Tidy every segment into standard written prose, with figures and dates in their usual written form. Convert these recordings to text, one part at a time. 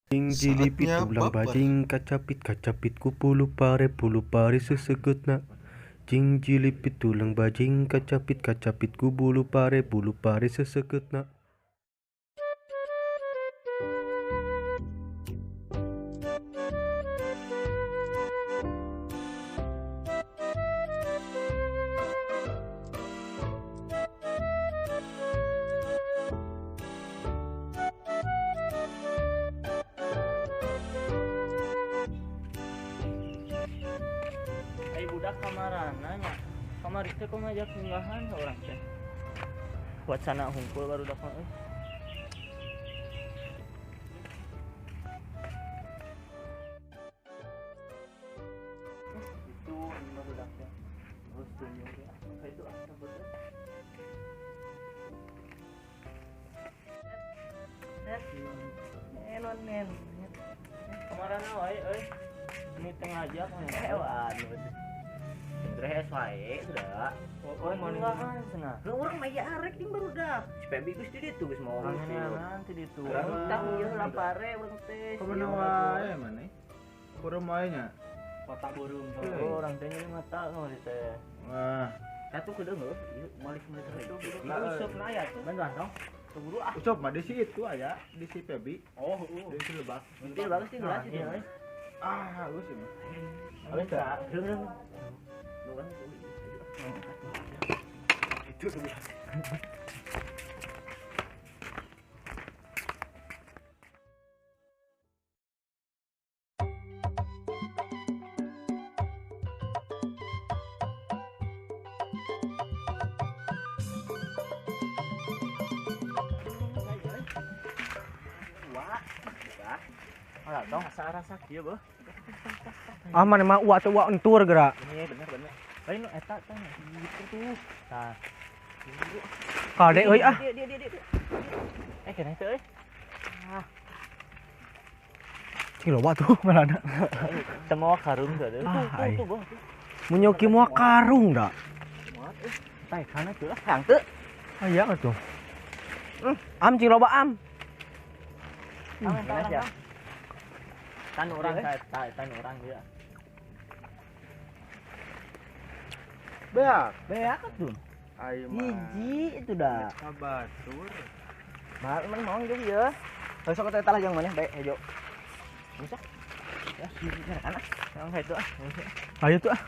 Jilipit Saatnya tulang baper. bajing kacapit kacapit ku bulu pare sesegetna. Jing jilipit tulang bajing kacapit kacapit ku bulu pare sesegetna. Ai budak kamarana nya. Kamari teh kok ngajak unggahan orang teh. Wacana hungkul baru dak mah euy. Itu baru dak teh. Terus tunjuk ya. Kayak itu ah betul. Nen. Kamarana wae euy. Ini tengah aja Waduh. Terus wae sudah. Oh, mau unggahan cenah. Lu urang mah aya arek jeung barudak. Si Pebi geus di ditu geus mau. Angan ti ditu. Urang tah ieu lampare urang teh. Kemana wae maneh? Kurang wae nya. Mata burung. Oh, urang teh nyeri mata kamari teh. Wah, Satu kedeung heuh, ieu malik-malik heula. Useup na aya tuh. Bantuan dong. Tunggu ah. Ucap mah di si itu aya, di si Pebi. Oh, heeh. Di si lebak. Itu bagus sih gelas itu. Iya, Ah, halus sih mah. Halus tak? Heureuh. Itu tuh. Alah dong, asa rasa kieu beuh. Ah mana mah uak teh uak entur geura. Ini bener bener. Lain nu eta teh gitu tuh. Tah. Kade euy ah. Dia. Eh kena teh euy. Ah. Cing loba tuh malana. Semua karung tuh. Ah, Tuh tuh beuh. Mun nyoki moal karung da. Muat euy. Tah kana tuh lah. Hang teu. Aya atuh. Am cing loba am. Tangan aja. Tan urang tan urang ieu. Beak. Beak atuh. Ayo mah. Hiji itu dah. Kabatur. Mahal emang mau gitu ya. Besok kita talah yang mana baik hejo. Bisa? Ya, kan ah. Yang itu ah. Ayo tuh ah.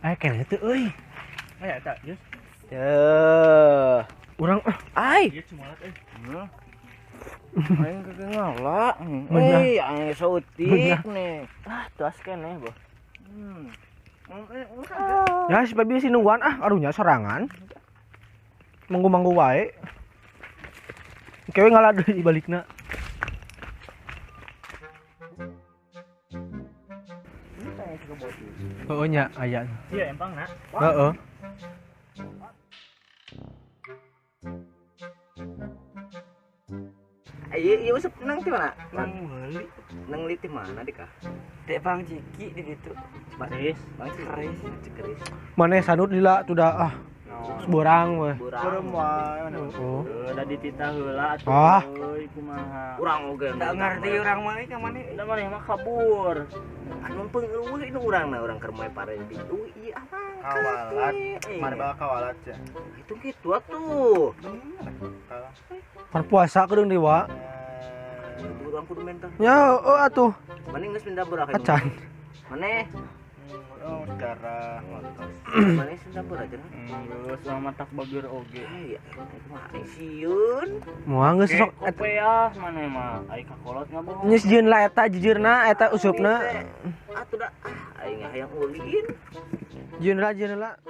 Eh kena teu euy. Aya eta, Jus. Tuh. Urang ah. Ai. Ieu cumalat euy. Aing keke ngala. Euy, aing sautik nih. Ah, tuas keneh, boh. Ya si Pebi sih nungguan ah, aduh nya sorangan. Manggu-manggu wae. Kewe ngalah deui balikna. Heeh nya aya. Iya empang na. Heeh. Iya, iya usep nang di mana? Nang meuli. Nang li di mana dikah? Dek Bang Ciki di situ. Keris. Bang Keris, Keris. Maneh sanut lila tuh dah ah. Borang weh. Kurang wae mana. Oh. Udah dititah heula atuh Ah. euy kumaha. Urang oge. Enggak ngerti urang mah ka mana. Udah maneh mah kabur. Anu peung eueuh ini urang na urang keur moe pare di. Eueuh ieu apa? Kawalat. Mari bawa kawalat ya. Itu kitu atuh. Kalah. Pan puasa kedeung dewa. Urang kudu minta. Ya heeh atuh. Mane geus minta beurah Acan. Mane? Oh, sejarah. Mane minta beurah cenah. Geus sama tak bager oge. Eh, ya, kumaha aing sieun. Moal geus sok Oke ya maneh mah ai kakolot ngabohong. Nyes jieun lah eta jujurna eta usupna. Atuh da ah aing hayang ulin. Jieun lah jieun lah.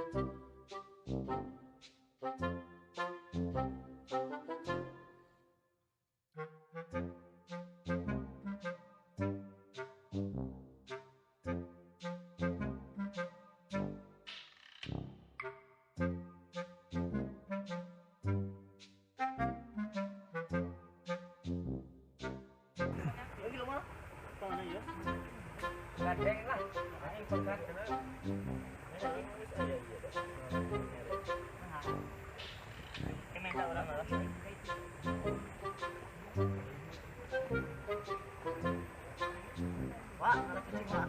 Ini minta urang lah. Wah, anak cicing, Wak.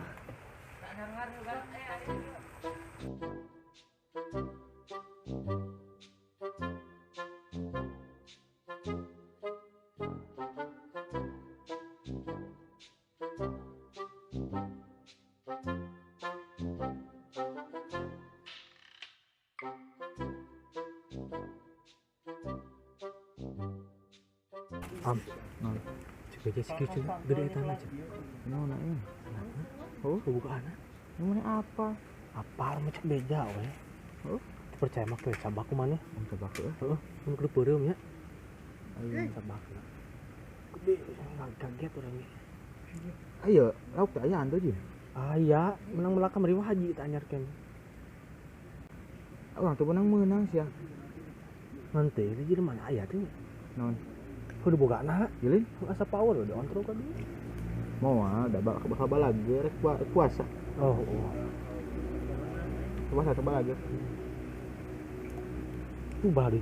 Am. Cek aja sih kecil gede eta aja. Naon euy? Oh, buka anak. Ini apa? Apa mah cek beja we. Oh. Percaya mah ke sabak ku maneh. Om sabak euy. Heeh, mun kudu peureum nya. Ayo sabak. Gede kaget urang ge. Ayo, lauk teh aya atuh ji. Aya, menang melaka meri haji teh anyar ken. Urang teh menang meunang sia. Nanti di mana aya teh? Naon? Kudu boga na. Gilin? Asa power udah ontro ka dieu. Moal da bakal balager rek puasa. Oh, oh. Puasa teh balager. Tuh balik.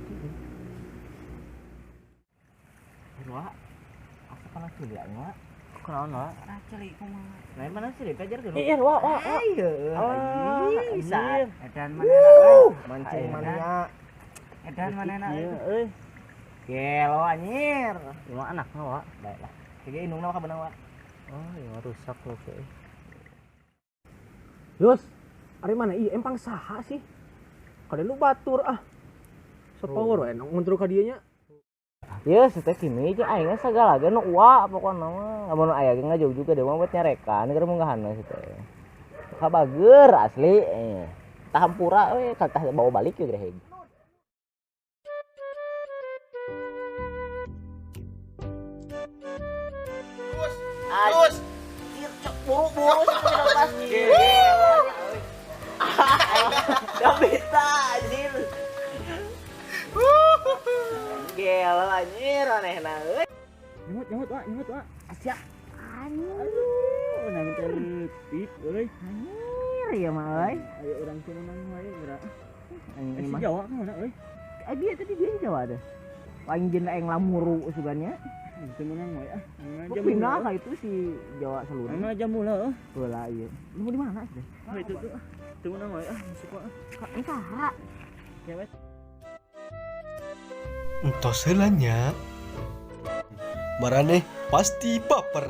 Wah. Asa kana ceuli aing, Wak. Kunaon, Wak? Ah, ceuli kumaha? Lain mana ceuli kajar geus. Eh, wah, wah, wah. Ayo. Bisa. Edan manehna. Mancing mania. Edan manehna. Iya, euy. Gelo anjir. Cuma anakna, Wak. Baiklah. Kayaknya indungna mah kabeunang, Wak. Oh, iya rusak lo kayak. Yus, ari mana ieu empang saha sih? Kada lu batur ah. Sapower we ngontrol ka dieu nya. Ya, teh kini jeung aing sagala ge nu uwa pokona mah. Lamun aya ge ngajauh juga deui mah buat nyarekan keur munggahan sih teh. Kabager asli. Tah hampura we tah bawa balik ge greheg. Terus. Cek buru-buru lepas. Gak bisa anjir. Gelo anjir anehna euy. Nyemut, Wak, nyemut, Wak. Asia. Aduh, nang telitip euy. Anjir ya mah euy. Ayo urang teu menang wae geura. Anjing Si mah. Jawa ka mana euy? Eh dia tadi dia Jawa deh. Paling jeung aing lamuru sugannya. Teu menang wae ah. Kok pindah ka itu si Jawa seluruh. Mana aja mula euy. Heula ieu. Lu mau di mana sih? Ah itu tuh. Teu menang wae ah, masuk ah. Kak saha? Cewek. Entos heula nya. Maraneh pasti baper.